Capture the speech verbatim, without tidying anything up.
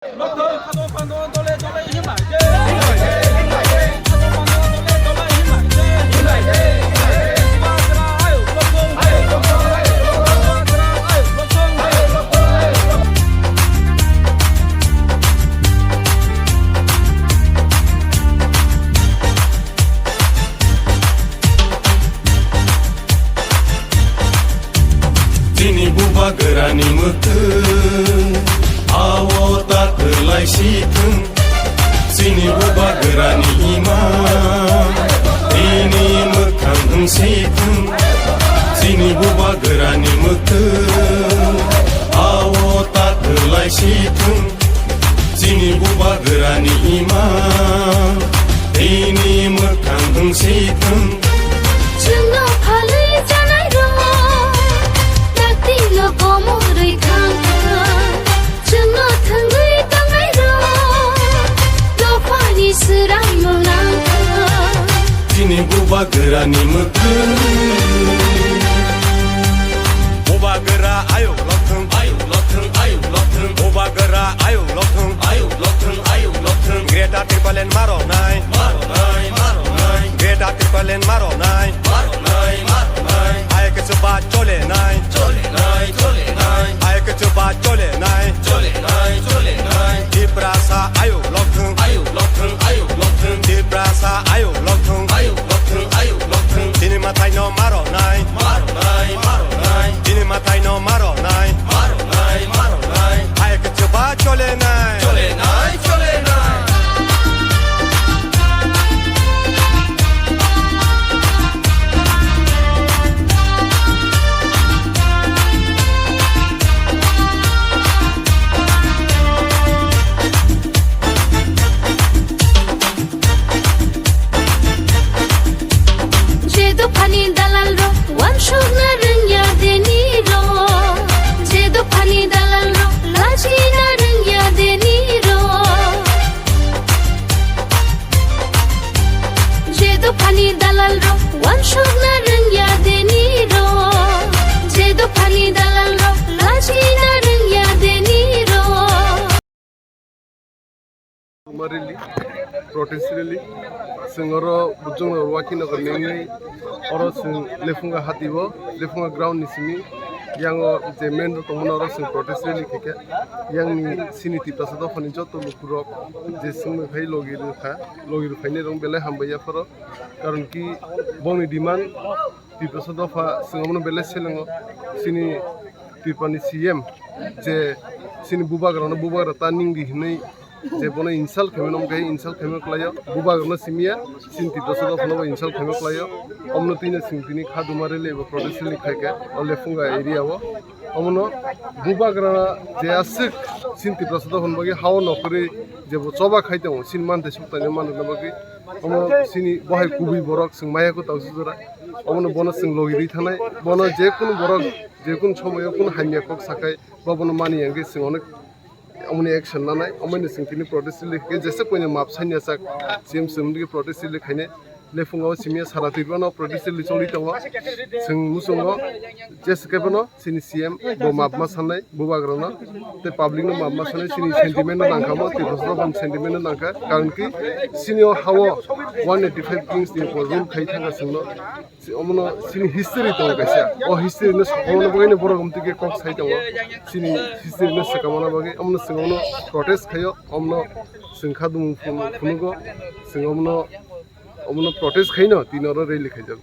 Chini bubagrani mwkhwng ao ta kwlai si thwng. Chini bubagrani imang tini mwkhang wng si thwng. Chini bubagrani mwkhwng ao ta kwlai si thwng. Chini bubagrani imang tini mwkhang wng si thwng. Chwngno phalwi chanai rok, dakti no komorwi thang thang. Chwngno thwngwi tongnai rok, dophani swrang no nang thang. Chini bubagrani mwkhwng. Bubagra ayuk lokthwng, ayuk lokthwng, ayuk lokthwng. Bubagra ayuk lokthwng, ayuk lokthwng, ayuk lokthwng. Greater Tipraland maro nai, maro nai, maro nai. Greater Tipraland maro nai, maro nai, maro nai. Ayuk chuba chole nai, chole nai, chole nai. Ayuk chuba chole nai, chole nai, chole nai. Tiprasa ayuk lokthwng, ayuk lokthwng, ayuk lokthwng. Tiprasa ayuk lokthwng, ayuk lokthwng, ayuk lokthwng. Chini mwtai no maro nai, maro nai, maro nai. Chini mwtai no maro nai, maro nai, maro nai. Ayuk chuba chole nai, chole nai, chole nai. Je dophani dalal rok wansukna rwngya deni rok, je dophani dalal rok lachina rwngya deni rok. Je dophani dalal rok wansukna rwngya deni rok, je dophani dalal rok lachina rwngya deni rok. Rally, protest rally, chwng oro Bujong Nagar Wakhi Nagar nengwi oro chwng Lefunga hatibo, Lefunga ground ni simi yango je main road tongmani oro chwng protest rally khaikha. Yangni chini Tiprasa dophani joto lukurok je chwngno khai logi rwkha, logi rwphainai rok belai hambai yapharo, karon ki bongni demand Tiprasa dopha chwng omono belai selengo, chini Tripurani C M je chini bubagrano bubagra ta ningdi hinwi je bono insult khaimano, omo khe insult khaima kwlaio, bubagrano simiya, chini Tiprasa dophano bo insult khaima kwlaio. Omono twino chwng tini khaduma rally eba protest rally khaikha o Lefunga area o. Omono bubagra je aswk chini Tiprasa dophani bagwi hao nokhorwi jebo choba khai tongo, chini mantwi suktaino manrwkna bagwi. Omo chini bohai kubui borok chwng maya kwtao se jora. Omono bono chwng logi rwi thanai. Bono je kunu borok je kunu somoyo kunu hamya kok sakhai ba bono mani ya hwnkhe chwng onek omoni action nanai. Omoino chwng tini protest rally khe jesa koino map sanya chak C M chwng protest rally khainai. Lefungo simiya sara Tripura no protest rally choli tongo. Chwng muchungo jesa khe bono chini C M bo map ma sanai bubagrano, tei public no map ma sanai, chini sentiment no nangkha mo, Tiprasa dophani sentiment no nangkha, karon ki chini o hao one eighty five kings ni rule khai thangkha chwngno. Omono chini history tongo kaisa, o history no sakamano bagwi no borok omtwi khe kok sai tongo, chini history no sakamano bagwi. Omono chwng omono protest khaio, omono chwng kha dumung phunu-, phunugo, chwng omono, omono protest khaino tini oro rally khaijago.